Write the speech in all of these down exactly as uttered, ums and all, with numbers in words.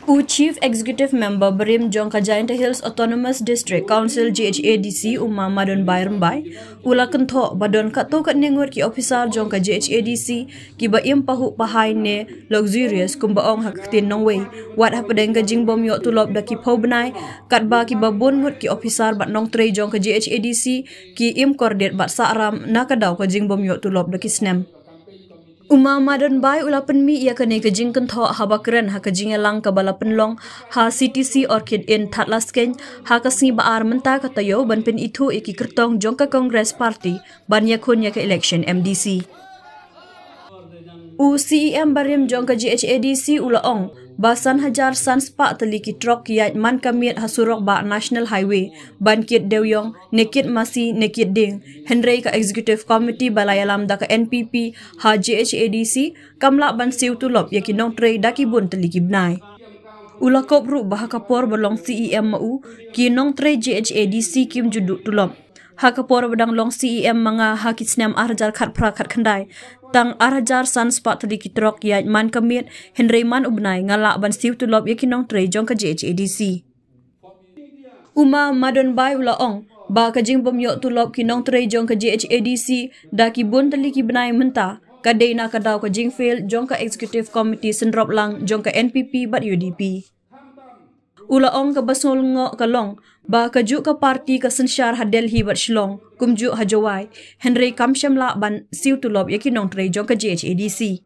U Chief Executive Member barim jong ka Jaintia Hills Autonomous District Council, G H A D C, u Ma Madonbai Rymbai, u la kynthoh ba don katto katne ngut ki ophisar jong ka G H A D C kiba im pahuh pahai ne luxurious, kumba ong ha ka ktien nongwei, wat hapdeng ka jingbym ïoh tulop da ki phew bnai, katba kiba bun ngut ki ophisar bad nongtrei jong ka G H A D C ki im kordit bad sahram na ka daw ka jingbym ïoh tulop da ki snem. U Ma Madonbai u la pynmih ïa kane ka jingkynthoh haba kren ha ka jingïalang kaba la pynlong ha C T C Orchid Inn, Thadlaskein, ha ka sngi ba ar mynta ka taïew, ban pynithuh ïa ki kyrtong jong ka Congress Party ban ïakhun ïa ka election M D C. U C E M barim jong ka G H A D C u la ong ba san hajar san spah tylli ki trok ki ïaid man ka miet ha surok bah National Highway ban kit dewïong ne kit masi ne kit dieng, hynrei ka Executive Committee ba la ïalam da ka N P P ha G H A D C kam lah ban siew tulop ïa ki nongtrei da ki bun tylli ki bnai. U la kup ruh ba ha ka por ba long C E M ma u, ki nongtrei G H A D C kim ju duh tulop. Ha ka por ba dang long C E M ma nga ha ki snem ar hajar khatphra khatkhyndai, tang ar hajar san spah tylli ki trok ki ïaid man ka miet, hynrei man u bnai nga lah ban siew tulop ïa ki nongtrei jong ka G H A D C. U Ma Madonbai u la ong ba ka jingbym ïoh tulop ki nongtrei jong ka G H A D C da ki bun tylli ki bnai mynta ka dei na ka daw ka jingfail jong ka Executive Committee synrop lang jong ka N P P bad U D P. U la ong kaba sngewlyngngoh ka long ba kajuh ka party ka synshar ha Delhi bad Shillong, kumjuh ha Jowai, hynrei kam shym lah ban siew tulop ïa ki nongtrei jong ka G H A D C.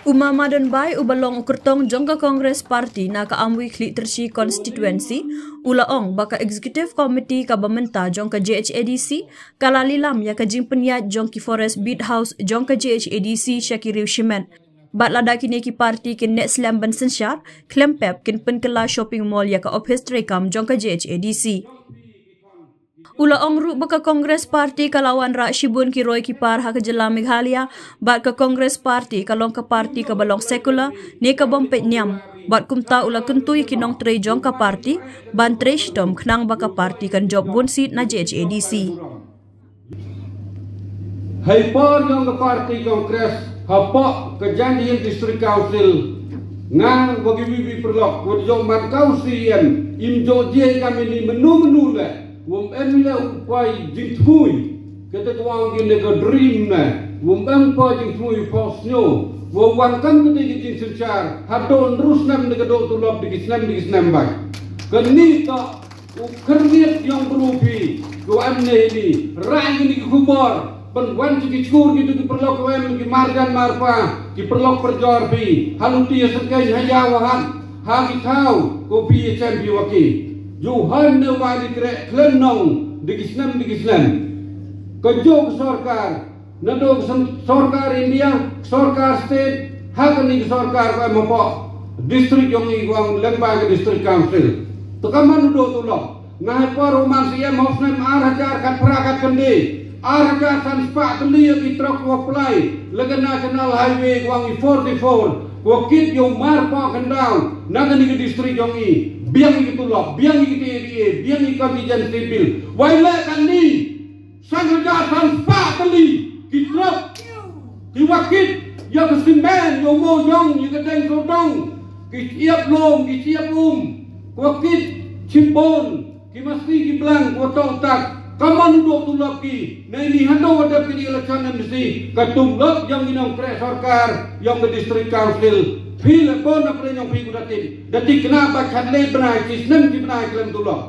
U Ma Madonbai uba long u kyrtong jong ka Congress Party na ka Amwi Khliehtyrshi Constituency u la ong ba ka Executive Committee kaba mynta jong ka G H A D C ka la lilam ïa ka jingpynïaid jong ki Forest Beat House jong ka G H A D C sha ki riew shimet. Bad lada kine ki party kin neh slem ban synshar, khlem pep kin pynkylla shopping mall ïa ka ophis treikam jong ka G H A D C. U la ong ruh ba ka Congress Party ka la wanrah shibun ki roi ki par ha ka jylla Meghalaya, bad ka Congress Party ka long ka party kaba long secular ne ka bym peit niam. Bad kumta u la kyntu ïa ki nongtrei jong ka party ban trei shitom khnang ba ka party kan jop bun seat na G H A D C. Hei por jong ka party Congress hapoh ka Jaintia Hills District Council, nga bad ki wei wei paralok wat jong man ka u C E M, im jong jie kam ini mynno mynno leh, wym em leh u poi jingthmui. Kata ka wang kine ka dream ne, wym em poi jingthmui poi sngew. Wym wan kam kata ka jingsynshar haduh hynriew snem ne ka duh tulop da ki snem da ki snem bad kane ka u khyrnit jong bru phi, ko em ne ini, rai kine ki khubor ban wan sha ki skur kito ki paralok, ko em ki marjan marpa, ki paralok parjor phi ha luti ha syngkien, ha ïa wa hat, ha ki thaw, ko phi ïa chem phi wa ki. Ju han ne wa ni kreh khlem nong da ki snem da ki snem. Ka jong ka sorkar, naduh ka syn-, sorkar India, sorkar state, ha kane ka sorkar ka em hapoh district jong i, ko ong lyngba ka District Council. Te ka man u duh tulop. Nga hei por u man C E M ha u snem ar hajar khatphra khatkhyndai, ar hajar san spah tylli ïa ki trok wa plie la ka National Highway, ko ong i forty-four, ko kit ïa u marpoh khyndaw na kane ka district jong i. Biang ïa ki tulop, biang ïa ki T A D A, biang ïa ki contingency bill. Wei leh kane san hajar san spah tylli ki trok, ki wa kit ïa ka simen, ïa u mawjong, ïa ka deng sawdong, ki shyiap lum, ki shyiap um, ki wa kit shimbun, ki masi, ki blang, ki wa tong tak. Ka man u duh tulop ki. Nei ni haduh wa dep kine election M D C, ka tulop jong ki nongtrei sorkar jong ka District Council, phi leh bun na pyrshah jong phi, ko da tip, da tip kane ba khatlei bnai, shi snem shi bnai khlem tulop.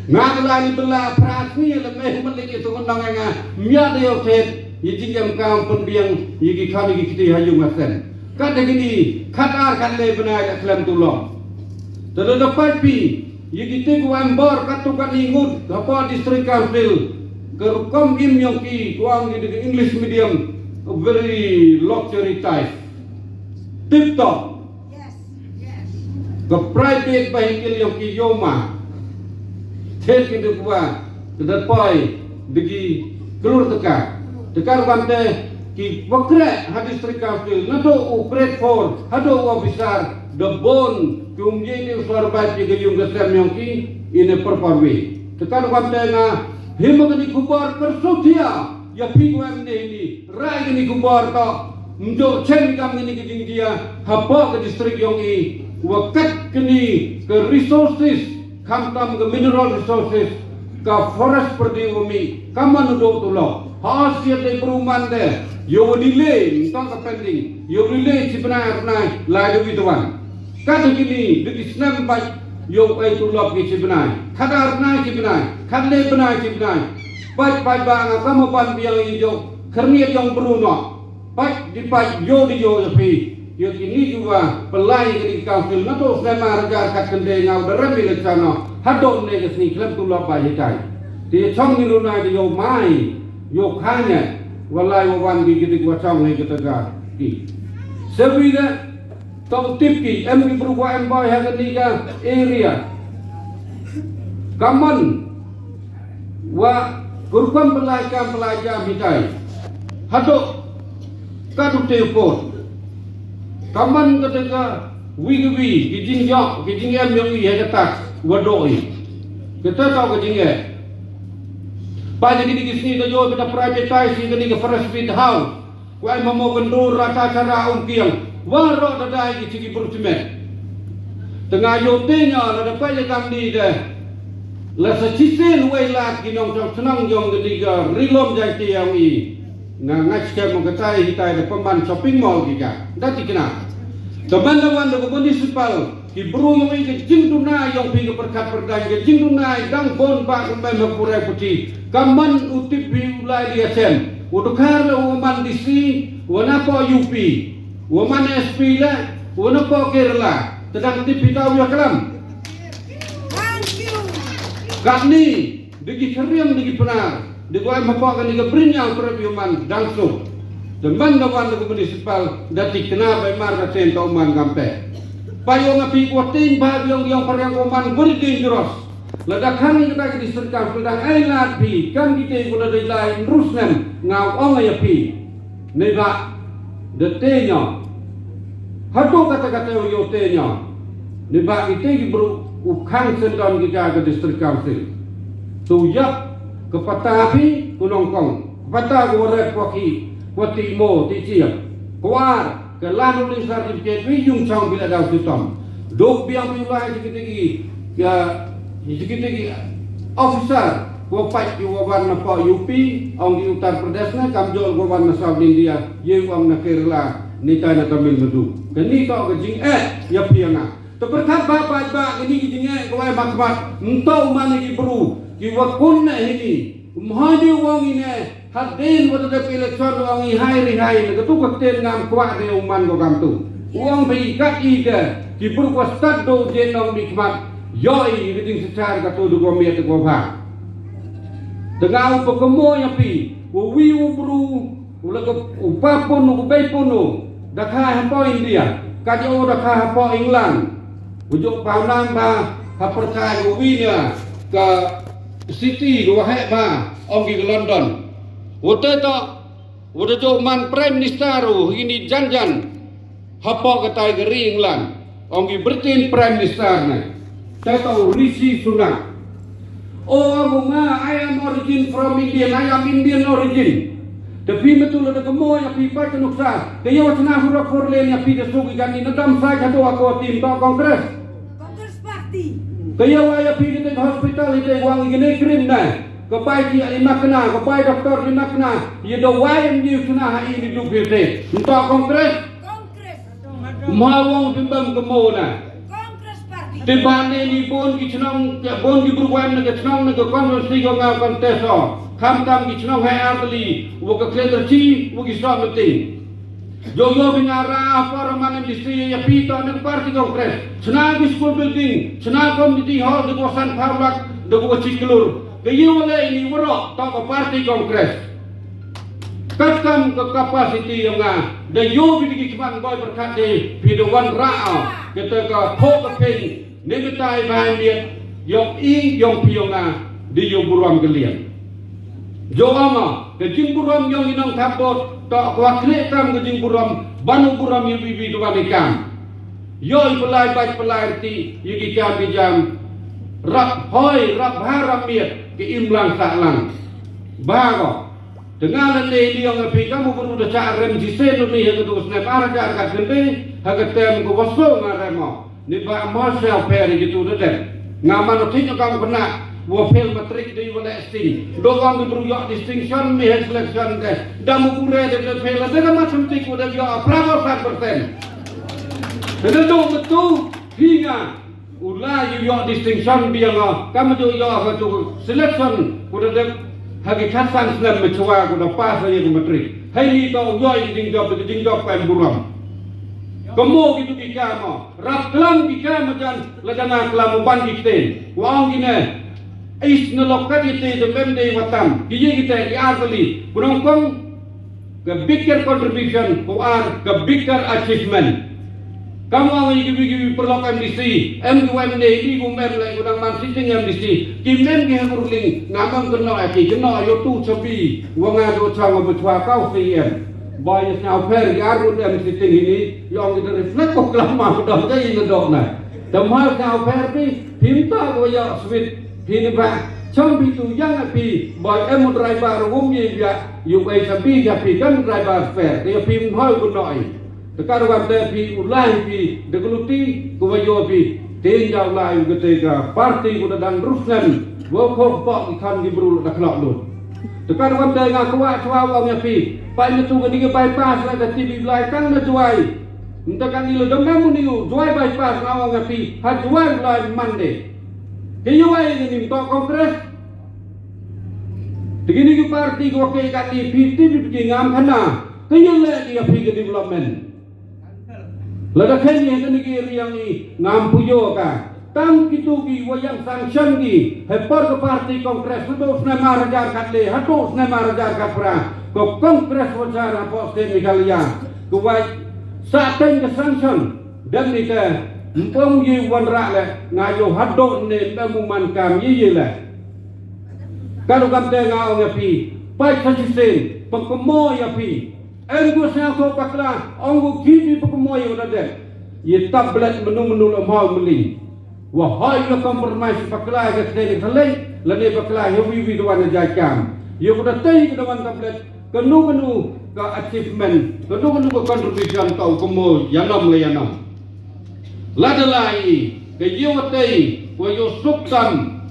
Nga ka la ni bela phra sngi lem eh, u man leh ïa tu nong nga, mia da ïoh thet ïa jingem kam pynbiang ïa ki kham ïa ki kti ha ïung ha sem. Kat da kine khatar khatlei bnai da khlem tulop. Te da da pat phi ïa ki tip wa em bor katto katne ngut hapoh District Council, ka rukom im jong ki, ko ong ki da ka English medium, very luxury type. Tip top. Ka private vehicle jong ki, yoma. Thet ki duk wa, ka da poi da ki klur tyngka. Tyngka ruh kam te ki wa kreh ha District Council, naduh u grade four haduh u officer, da bun ki um ïeit, u sor bad ïa ka ïung ka sem jong ki in a proper way. Tyngka ruh kam te nga him ba kane khubor pyrsuthia ïa phi, ko em ne ini, rai kane khubor to, ym ju chem kam kane ka jingjia hapoh ka district jong i. Wa kat kini ka resources, khamtam ka mineral resources, ka forest pyrdi wa mi, ka man u dok tulok. Ha siat de bru man de, yo wa ni le, ntong ka pending, yo ni le chi bnai ar bnai, lai de wi tuan. Kat kini, de ki snem baj, yo ai tulok ki chi bnai. Kat ar bnai chi bnai, kat le bnai chi bnai. Baj baj ba nga kam ban biang i jo, kyrniat yong bru no. Pait di pait yo di yo ya phi. Yo kini ju wa pelai ka di council na to snem ar hajar kat kende ngau da rem ile chano. Hadon ne ka sni klem tu lop ba hitai. Ti chong ni lunai di yo mai. Yo khanya. Walai wa wan ki ki di wa chong ne kita ka ki. Sebi da tong tip ki em ki bru wa em boy ha ka ni ka area. Kaman wa kurkon pelai kam pelai jam hitai. Hadok ka duk te pon. Kaman ka te ka wi ki wi, ki jingjok, ki jingem yong i he ka tak, wa do i. Ka te tau ka jingem. Pa ni ki ni ki sni ka jo ka ta privatize, ki ni ka forest bit house. Kwai mamo ka ndur rata chara um kiang. Wa ro da dai ki chiki bru chimet. Tengah yo te nya la da pa ya kam ni de. La sa chisen wei lat ki nong chong chnong yong ka di ka rilom jai te yong i. Nga ngai chike mo ka tai hitai da paman shopping mall ki ka. Da ti kena. Teman da wan da ka municipal. Ki bru yong i ka jingduna yong phi ka pyrkhat pyrdaiñ ka jingduna i dang bon ba ka mem ha pure puti. Ka man u tip phi u lai li asem. U dkhar le u man D C, u na po U P. U man S P le, u na po Kerala. Tedang tip phi tau ya kalam. Kat ni, de ki cheriam, de ki penar, de ki em hapoh kani ka brin yang perep yu man dang suk. De man da wan de ka municipal, da ti kena bai mar ka ten tau man kampe. Pa yong api ko ting ba yong yong periang ko man very dangerous. Lada khan ni kata ki district council dang ai lad pi, kan ki te ko lada lai rus nem, ngau ong ya pi. Neba, de te nyo. Hatu kata kata yo te nyo. Neba ite ki bru u khang sendon ki ka ka district council. Tu yap ke pata pi ku nongkong. Ke pata ku waret ku aki, ku ti mo, ti chiap. Kuar, ke lanu ling certificate wi yung chong bila dau sitom. Duk biang pi lai sikit lagi, ya, sikit lagi officer. Ko pait ki wa wan na po U P, ong ki Uttar Pradesh na, kam jol ko wan na South India, ye ong na Kerala, ni tai na Tamil Nadu. Kani to ka jing eh, ya piang ah. To berkat ba ba ba kani ki jing eh, ko ai mat mat, nto man ki bru, ki wa kun na hini, mhaju wong ine, hadin wa da election wong i hai ri hai, na katu ka ten ngam kwah de u man ko kam tu. Wong bai kat i de, ki bru ko start do je nong di kmat, yo i ki jing sechar katu du ko miet ko ba. Tengah u pekemo ya pi, u wi u bru, u la ke u pa pun, u bei pun u, da kha ha po India, ka jo da kha ha po England. U jo pa nang ba, ha perkai u wi nya, ka city, u he ba, ong ki London. U te to, u da jo man prime minister u, ini jan jan. Hapoh ka tai ka ri England, ong ki Britain Prime Minister ne. Te to Rishi Sunak. O ong nga, I am origin from Indian, I am Indian origin. Te phi metu la da ka mo ya phi pa ka nuksa. Ke yo chna hurok four lane ya phi da sugi kan ni na dam sa ka to ako tim to Congress. Congress Party. Ke yo ya phi ke hospital ite wang igene krim ne. Ke pai ki ali makna, ke pai doktor li makna. Ye do wai em ni chna ha ini du phi te. Nto Congress. Congress. Mawong bimbam ke mo na. Congress Party. Te ban ne ni bon ki chnong, ya bon ki bru wan na ke chnong na ke konstituensi ko nga konteso. Kham tam ki chnong hai arteli, wo ke kleter chi, wo ki sot meeting. Jo yo bingara para man M D C ya pito na ke party Congress. Chna ki school building, chna community hall de ko san pharlak, de ko chi klur. Ke yo le ni woro, to ke party Congress. Katkam ka capacity yong nga, da yo bi digi kman boy berkat de, pi da wan ra, kita ka pho ka pen, ne kita i bai miet, yong i, yong pi yong nga, di yo burom ka lian. Jo ama, ka jing burom yong i nong thap bot, to kwa kle kam ka jing burom, banu burom yo bi bi duan i kam. Yo i pelai bai pelai ti, yo ki kam ki jam, rap hoi, rap ha, rap miet, ke im lang sa lang. Ba ko. Tengah lane liang api kamu guru da cha rem jisen lu ni ha ka dus ne para cha ka kende ha ka tem ko waso nga remo. Ni ba mo sa pher gitu de dem. Nga man thik kam kena. Wa fail matric de wa le sting. Do kam de bru yok distinction mi ha selection de. Da mu pure de de fail de ka mathematik wa de yok prabo san persen. De do betu hinga. Ula yu yok distinction biang nga. Kam ju yok ha tu selection ku de de. Ha ki khatsan snem mechwa ku de pass ya ku matric. Hai ni to yok jingjop jingjop kan buram. Kamo gitu ki kamo. Rap klam ki ka majan la jana klam ban ki kten. Wa ong kine. Is ne lokat ite de mem de watam. Ki ye kite ki ar kali. Bunong kong ka bigger contribution ko ar ka bigger achievement. Kam wa ngi ki bigi perlok M D C, M D C, M D C, di ku mem le ku dang man sitting M D C. Ki mem ki ha kurling, nga mem keno aki, keno yo tu chabi, wa nga do chang wa bechwa kau C M. Ba ya sñiaw pher ya rut em sitting ini, yong kita reflect ko klam ma ko dong jai na dok na. Te ma sñiaw pher pi, phi mynta ko ya sweet, phi ni ba, chang pi tu yang pi, ba em driver wum ye ya, yu bai sa pi ya pi kan driver pher, te ya pi mhoi ko noi. Te ka ruan te pi ulai pi, de ko luti, ko wa yo pi, te ya ulai ko te ka party ko da dang rus ngan, wo ko bok ikan ki bru da klok lut. Te ka ruan te nga kwah chwa wa nga pi. Pai na tu ka ni ka bypass la ka T V lai tang na Jowai. Nta ka ni la dong na mu ni u Jowai bypass na wa nga pi. Ha Jowai lai Monday. Ke Jowai ni ni to Congress. Te ki ni ki party ko ke ka ni pi T V ki ngam khana. Ke yo le ki ka pi ka development. Lada khen ni ha kani ki riang ni ngam puyo ka. Tang kitu ki wa yang sanction ki. He por ka party Congress hadu snem ar hajar kat le, hadu snem ar hajar kat pra. Ko Congress wa jar ha po state Meghalaya. Ko wa sa teng ka sanction. Dan ni ka mpong ye wan ra le. Nga yo hadu ne memu man kam ye ye le. Kadu kam te nga ong ya pi. Pai sa sisen. Pengkemo ya pi. Em gu sñiaw ko bakla, ong gu ki bi pekemoi wa da dem. Ye tablet menu menu la mau meli. Wa hoi la compromise bakla ga kene ni khalei, la ne bakla he wi wi dwan jai kam. Ye ku da tei ku dwan tablet, kenu kenu ka achievement, kenu kenu ka contribution ka u kemo yanom la yanom. Lada lai i, ka ye wa tei, wa yo suk tam,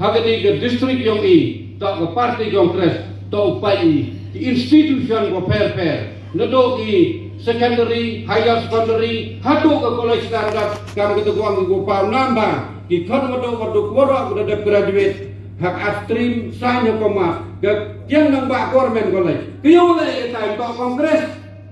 ha kani ka district yong i, to ka party Congress, to u pai i, ki institution ko pher pher, na do ki secondary, higher secondary, ha do ka college standard, kam ka tagwang ko pau namba, ki khon wa do wa do ko ro ko da dep graduate, ha ka stream, science ko ma, ka kiang nang ba government college. Ka yo le tai to Congress,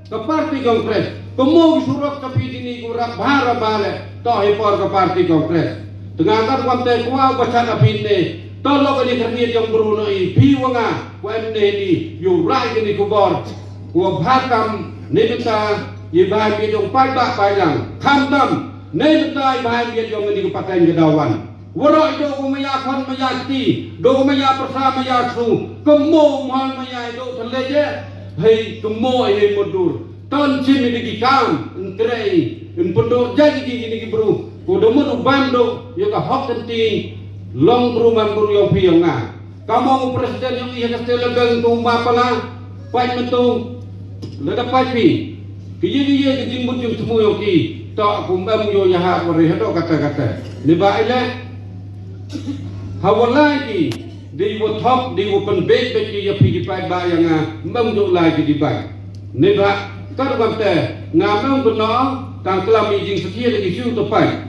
ka party Congress, ka mo ki surok ka P D ni ko rap bhara bale, to hi por ka party Congress. Tengah ka kwam te kwa ba chat apin ne, to lo ka ni kerni jong bru no i, pi wa nga, wa em ne ni, yu rai ka ni kubor, kwa bhar kam, ni bita, i bai pi jong pai ba pai lang, kham tam, ni bita i bai pi jong ni ka pakai ka dawan. Warok i do ko maya khon maya kti, do ko maya persa maya su, kemo mhal maya i do thele je, hei kemo hei modur. Ton chim i digi kam, ntrei, npendo jagi gi digi bru, ko do mut u bam do, yo ka hok kenti, long bru man bru yong pi yong nga. Kamong u president yong i ha ka stele beng tu ma pala, Pait mentung, lada pait pi. Ki ye ki ye ki jingmut jingthmu yong ki. To kum em yo ya ha wari hado kata kata. Ni ba ile. Hawalai ki. Di wo thok, di wo pen bek bek ki ya pi ki pait ba ya nga. Mem jo lai ki di bai. Ni ba. Kar bam te. Nga mem guna. Tang kelam i jing setia lagi siu to pait.